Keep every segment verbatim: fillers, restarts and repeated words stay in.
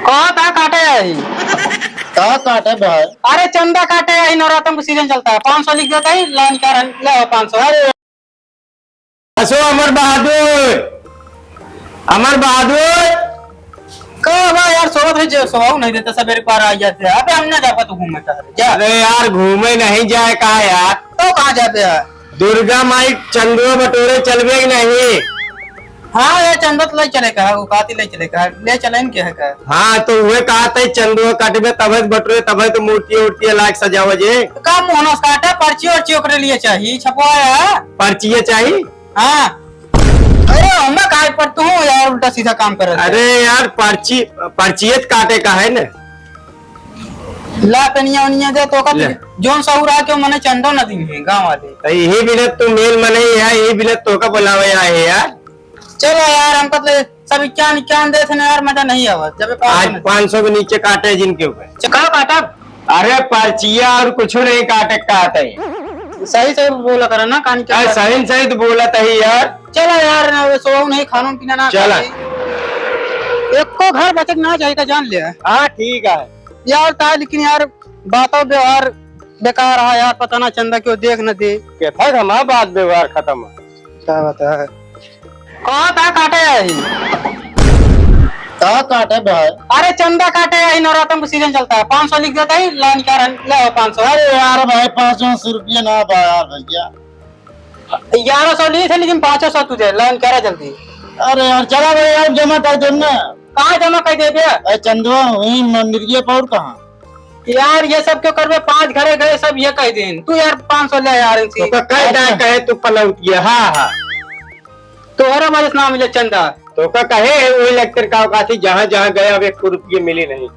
का, का काटे आई? का काटे भाई? अरे चंदा काटे आई, नवरातन का सीजन चलता है, पाँच सौ लिख देता ही, लाइन क्या रन, ले आओ पाँच सौ। अरे असो अमर बहादुर, अमर बहादुर। का बा यार, सोवत है जो सोवाऊ नहीं देता, सवेरे पार आ जाते हैं। अबे हम ना जाबा तो घूमे टहरे, जा। अरे यार घूमे नहीं जाए का यार? तो कहाँ जाबे यार? दुर्गा माई चंदुआ बटोरे चलबे कि नहीं? हाँ, ये चंदा तो ले चले का, वो काती ले चले का, ले चले इनके है का? हाँ, तो उहे कहा था, चंदुआ काटबे तबे तो बटोरे, तबे तो मूर्ति उर्ति लाग सजावे जे। तो का मोहनस काटा, पर्ची उर्ची ओकरे लिए चाहिए, छपवाया। पर्चिये चाहिए? हाँ। अरे, हमें काहे पर तू यार उल्टा सीधा काम करत है। अरे यार, पर्ची, पर्चिये तो काटे का है ना? ला पेनिया ओनिया दे, तो का ले। जोन सहुरा के मने चंदो न दिन है गाँव वाले। तो यही बिलत तू मेल मने है, यही बिलत तो का बुलावे आए है यार। चलो यार, हमका तो सब इक्यावन इक्यावन देत है ना यार, मजा नहीं आवत। जब पाँच सौ आज नहीं। पाँच सौ के नीचे काटे जिनके ऊपर। च-, का काटब? अरे पर्चिया और कुछ नहीं काटे का कहत है। सही से बोला करा ना, कान के अरे ऊपर। सही सही तो बोलत है यार। चला यार, ना वे सोऊ नहीं, खाना पीना ना चला। खाई। एको घर बचत ना चाहिए, जान ले। हाँ, ठीक है। यार ता, लेकिन यार, बातों व्यवहार बेकार है यार, पता ना चंदा क्यों देख न दे। के था हमारा बात व्यवहार खत्म है। का बता? का, का काटे आई? का काटे भाई? अरे चंदा काटे आई, नवरातन का सीजन चलता है, पाँच सौ लिख देता ही, लाइन क्या रन, ले आओ पाँच सौ। अरे यार भाई, पाँच सौ रुपये ना बा यार भैया। ग्यारह सौ लिए थे, लेकिन पाँचों सौ तुझे, लाइन करा जल्दी। अरे यार, चला भाई, आप जमा कर दे ना। कहाँ जमा कर दे बे? अरे चंदवा, वहीं मंदिर के पार कहाँ? यार, ये सब क्यों करबे? पाँच घरे गए, सब ये कह देन। तू यार, पाँच सौ ले यार इनसे। तो का कह दाए, कहे तू पलौतिया, हाँ, हाँ। तोहरा वजह से ना मिले चंदा। तो का कहे है, वही लगतर का औकात ही, जहाँ, जहाँ गए, अब एक को रुपये मिले नहीं।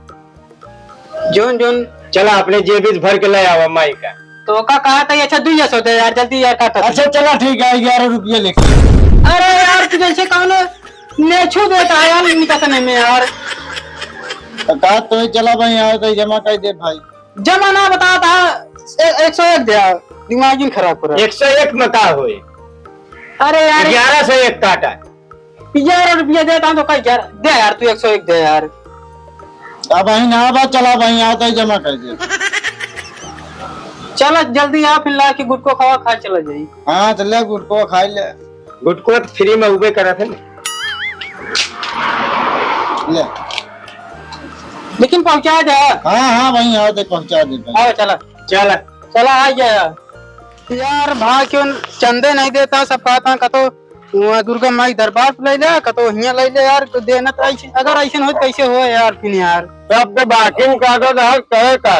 जोन, जोन। चला, अपने जेबी से भर के ले आवा माई का। तो का कहा था, अच्छा, दुइया सौ दे यार, जल्दी यार, काटा था। अच्छा, चला, ठीक है, ग्यारह रुपये लेके। अरे यार, तू जैसे कौनो नेछू देता है यार, निकासने में यार। तो का तो चला भाई, यहाँ तो जमा कर दे भाई। जमा ना बता था, ए-, एक सौ एक दे यार, दिमाग ही खराब कर रहा है। एक सौ एक में का होए? अरे यार। ग्यारह सौ एक काटा। ग्यारह रुपया देता हूँ तो कई ग्यारह दे यार, तू एक सौ एक दे यार। अब वहीं ना बा, चला वहीं आता ही जमा कर दे। चला जल्दी आ, फिर ला के गुटको खावा, खा चला जाई। हाँ, तो ले गुटको खा ले। गुटको तो फ्री में उबे करत है ना। ले। लेकिन पहुँचा दे। हाँ, हाँ, वहीं आओ, दे पहुँचा दे भाई। आओ, चला। चला। चला, आ गया यार। यार, भा क्यों चंदे नहीं देता, सब कहता कतो वहाँ दुर्गा माई दरबार पे ले ले, कतो हियाँ ले ले यार, तो देना तो ऐसे, अगर ऐसे न हो तो कैसे हो यार, फिर यार। तो आपके बाकी में काटो तो हर कहे का।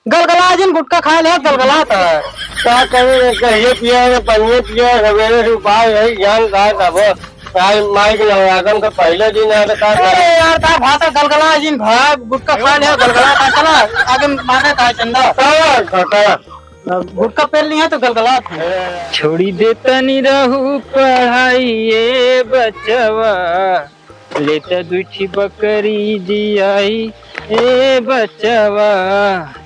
गलगला जिन गुटखा खा ले, गलगला था। का करे रे, कहिए पिया रे, पनिए पिया, सवेरे से उपाय है, ज्ञान का तब। आज माई के नवरातन का पहले दिन है, तो का करे? अरे यार, का भाषा गलगला जिन भाग, गुटखा खा ले, गलगला था, चला, आगे मांगे का चंदा। चला, चला। अब गुटखा पेल लिया तो गलगलात है। छोड़ी दे तनी रहू पढ़ाई ए बचवा, लेता दुई ठी बकरी जियाई ए बचवा।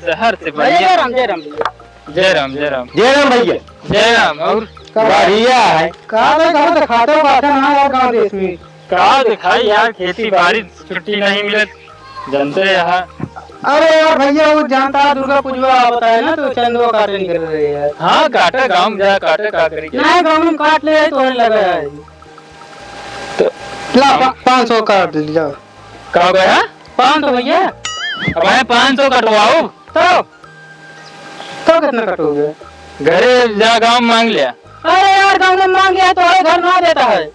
शहर से अरे बढ़िया। जय राम, जय राम भैया। जय राम, जय राम। जय राम भैया। जय राम, और? का बढ़िया है। का भाई, कहाँ तो खाते हो, बात ना यार, गाँव देश में। का दिखाई यार, खेती बाड़ी छुट्टी नहीं मिलत, जनते यहाँ। अरे यार भैया, वो जानता है, दुर्गा पूजवा आवता है ना, तो चंदवा काटे निकल रही है। हाँ, काटे, गाँव में जा काटे, का करी? नहीं, गाँव में काट ले, तो लगा है। तो ला, पा-, पाँच सौ काट दे, जाओ। का हो गया? पाँच सौ भैया। अब आए पाँच सौ कटवाओ। तो तो कितना कटोगे? घरे जा, गाँव में मांग लिया। अरे यार, गाँव में मांग लिया तो हर घर ना देता है।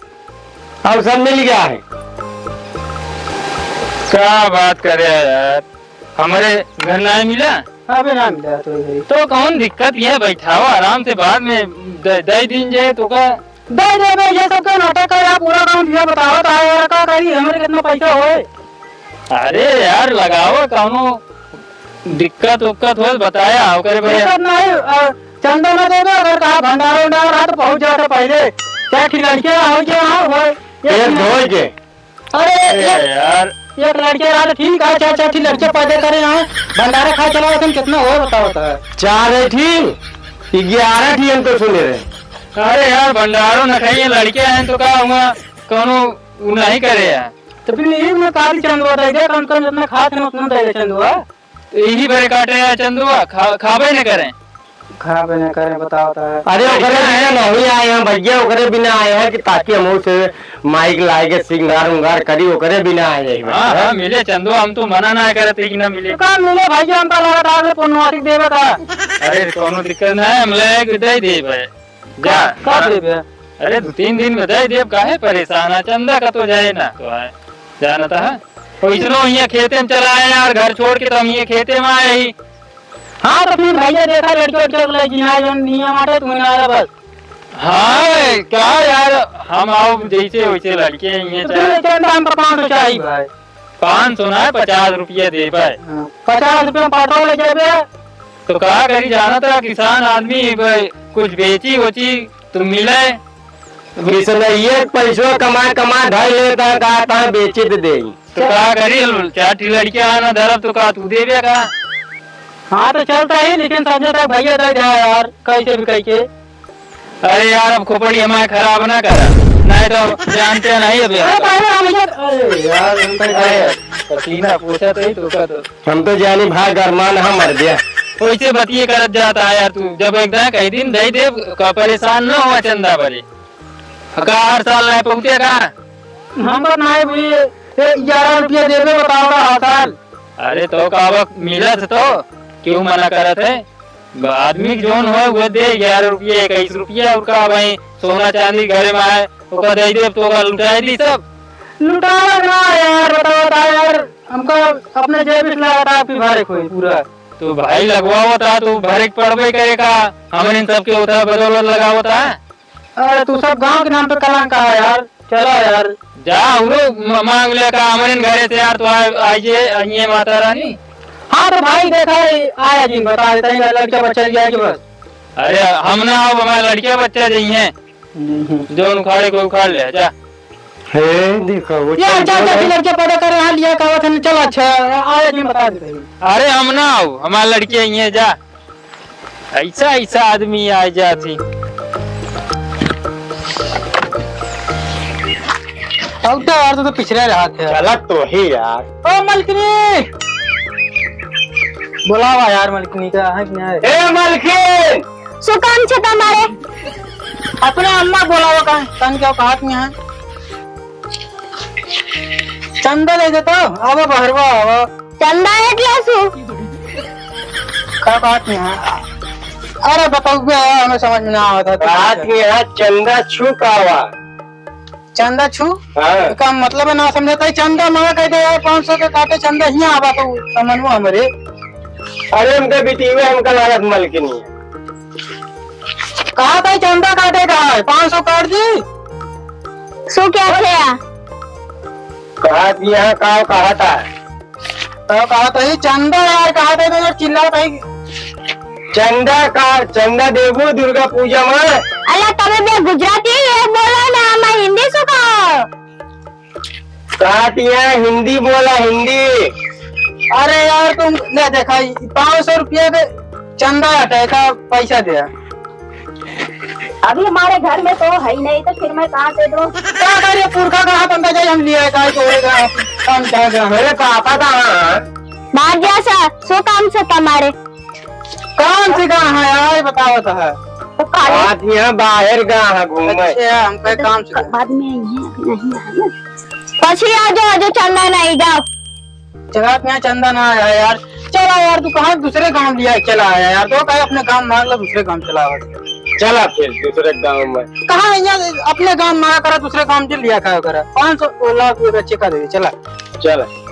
और सब मिल गया है। क्या बात करे यार, हमारे घर ना मिला। अबे ना मिला तो इधर ही। तो कौन दिक्कत, ये बैठाओ आराम से, बाद में दे, दे दिन जाए तो का। दे दे बे, ये सब का नाटक है यार, पूरा गाँव दिया बताओ तो यार, का करी, हमारे कितना पैसा होए। अरे यार, लगाओ, कौनो दिक्कत उक्कत हो, बताया, ओकरे भैया। दिक्कत नहीं, अ, चंदा ना देबे, अगर कहा भंडारा उंडारा रहा तो पहुंच जाता पहले। चार ठी लड़के हो गए, हाँ, हो, पेट धोए के। अरे, ए एक, यार। एक लड़के रहा तो ठीक है, चार, चार ठी लड़के पैदा करे, हाँ, भंडारा खा चला, लेकिन कितना हो बताओ तो। चार है ठी, ग्यारह ठी हम तो सुने रहे। अरे यार, भंडारो न खाइए, लड़के हैं तो का हुआ, कौनो उ नहीं करे यार। तो फिर यही में काली चंदवा दे दे, कम से कम जितना खात हैं उतना दे दे चंदवा। तो यही भरे काटे हैं चंदवा, खा-, खाबे न करें। खाबे न करें, बताओ तो। अरे ओकरे बिना नहीं आए हैं भैया, ओकरे बिना आए हैं कि ताकि हम उसे माइक लाए के सिंगार उंगार करी, ओकरे बिना आए हैं हाँ, भैया। हाँ, मिले चंदवा, हम तो मना ना करत है कि ना मिले। तो का मिले भैया, हमका लगा था कि पुनवासी देवे का। अरे कोनो दिक्कत ना है, हम ले के दे देबे। जा। का, का देबे? अरे, दो तीन दिन में दे देब, काहे परेशान है? चंदा का तो जाए ना, तो है। जानता है? वैसनो हियाँ खेते में चला आए यार, घर छोड़ के तो हम हियाँ खेते में आए ही। हाँ, तो फिर भैया देखा, लड़के उड़के के लिए जिनाए जौन नियम आटे, तू ना आया बस। हाँ, क्या यार, हम आओ जैसे वैसे लड़के ही हैं, तो चाहे फिर चंदा हमको पाँच सौ चाहिए भाई। पाँच सौ ना है, पचास रुपया देबे। हाँ, पचास रुपया में पेट्रोल ले जाबे। तो का करी, जानत रहा किसान आदमी, ब-, कुछ बेची ओची तो मिले। किसनैया के पैसवा कमा कमा धर लेता, का ता बेची तो देई। तो का करी, चार ठी लड़कियां आना धरब तो का तू देबे का? हाँ तो चलता ही, लेकिन संजय तक भैया दे दे यार, कैसे भी कह के। अरे यार, अब खोपड़ी हमारे खराब ना करा, नहीं तो जानते नहीं अब यार। अरे भाई, हम इधर, अरे यार, हम तो अरे, पसीना पूछा तो ही तो का तो। हम तो जानी भाग अरमान हम मर गया। वैसे बतिये करत जाता है यार तू, जब एक दिन कह दिन दे दे, का परेशान ना हुआ चंदा बरे। का हर साल नहीं पहुँचे का? हम तो नहीं भी, ए, ग्यारह रुपया देबे बताओ ना हर साल। अरे तो का अब मिलत तो क्यों मना करत है? आदमी के जौन होए, वो दे, ग्यारह रुपया, इक्कीस रुपया, और का भाई, सोना चांदी घरे में आए, ओका दे दे, तो ओका लुटाए दी सब। लुटावा ना यार, बताओ, बताओ यार, हमका अपने जेब से लगा था, आपकी भारे कोई पूरा। तो भाई लगवावत है, तो भरे के पड़बे करे का, हमरे इन सबके उधर बदौलत लगावत है। अरे तू सब गांव के नाम पे कलंक है यार, चलो यार। जा, उरो म-, मांग ले का हमरे घरे से यार, तो आ-, आइए, आइए माता रानी। हाँ तो भाई देखा, आया जी बता देते हैं, लड़का बच्चा लिया कि बस। अरे हम ना आओ, हमारे लड़के बच्चा जइहें। हम्म। जो उखाड़े को उखाड़ ले, जा। हे, देखो, वो यार, चल जा, जा, रहा है। लड़के पैदा करे, यहाँ लिया का आवत है, चल, अच्छा, आया जी बता देते हैं। अरे हम ना आओ, हमारे लड़के ही हैं, जा। ऐसा, ऐसा आदमी आ जात ही। अब तो यार, तू तो पिछड़े रहत है। चलत तो ही यार। ओ मलकिनी, बुलावा यार मलकिनी का, है कि नहीं? ए मलकिन! सुकाम छे तमारे। अपने अम्मा बुलावा का, तन क्या कहत नहीं है? चंदा दे दे तो, आवा बहरवा, आवा। चंदा है क्या सु? का बात नहीं है? अरे बताओ बे, हमें समझ में ना आवत है। बात ये है, चंदा छु का आवा? चंदा छु? हाँ। का मतलब है ना समझता है, चंदा मांगा कह दे यार, पाँच सौ के काटे चंदा हियाँ आवा तो समझ में हमरे। अरे उनके बिटिया हमका लागत मलकिनी। कहा था चंदा काटे का है, पाँच सौ काट दी। सो क्या थे? कहा दिया, का कहा था? तो कहा था, "ये चंदा यार, कहा था, तो चिल्ला था।" चंदा का, चंदा देबू दुर्गा पूजा में? अल्लाह, तबे बे गुजराती ये बोला ना, मैं हिंदी सु कहा। कहा दिया, हिंदी बोला, हिंदी। अरे यार, तुम ले देखा, पाँच सौ रुपया के चंदा हटे का पैसा दिया। अभी हमारे घर में तो है ही नहीं, तो फिर मैं कहाँ से दूँ? का करे, पुरखा कहाँ बंदा जाए, हम लिया है, काहे को होएगा, काम क्या है? मेरे पापा का हाँ। भाग जा सा, सो काम से कमारे। काम से कहाँ है यार, बताओ तो है। तो काले बात यहाँ बाहर का है घूमे। अच्छा, हम कहे काम से। बाद में आई है, अभी नहीं है। पछी आ जाओ, आ जाओ, चंदा नहीं जाओ। चला, यहाँ चंदा ना आया यार। चला यार, तू कहाँ दूसरे गांव लिया है? चला आया यार, तो कहे अपने गांव मार लो, दूसरे गांव चला आवा। चला फिर दूसरे गांव में। कहाँ है यार, अपने गांव मारा करा, दूसरे गांव से लिया खाया करा। पाँच सौ लाख रुपये बच्चे का दे दे, चला। चला।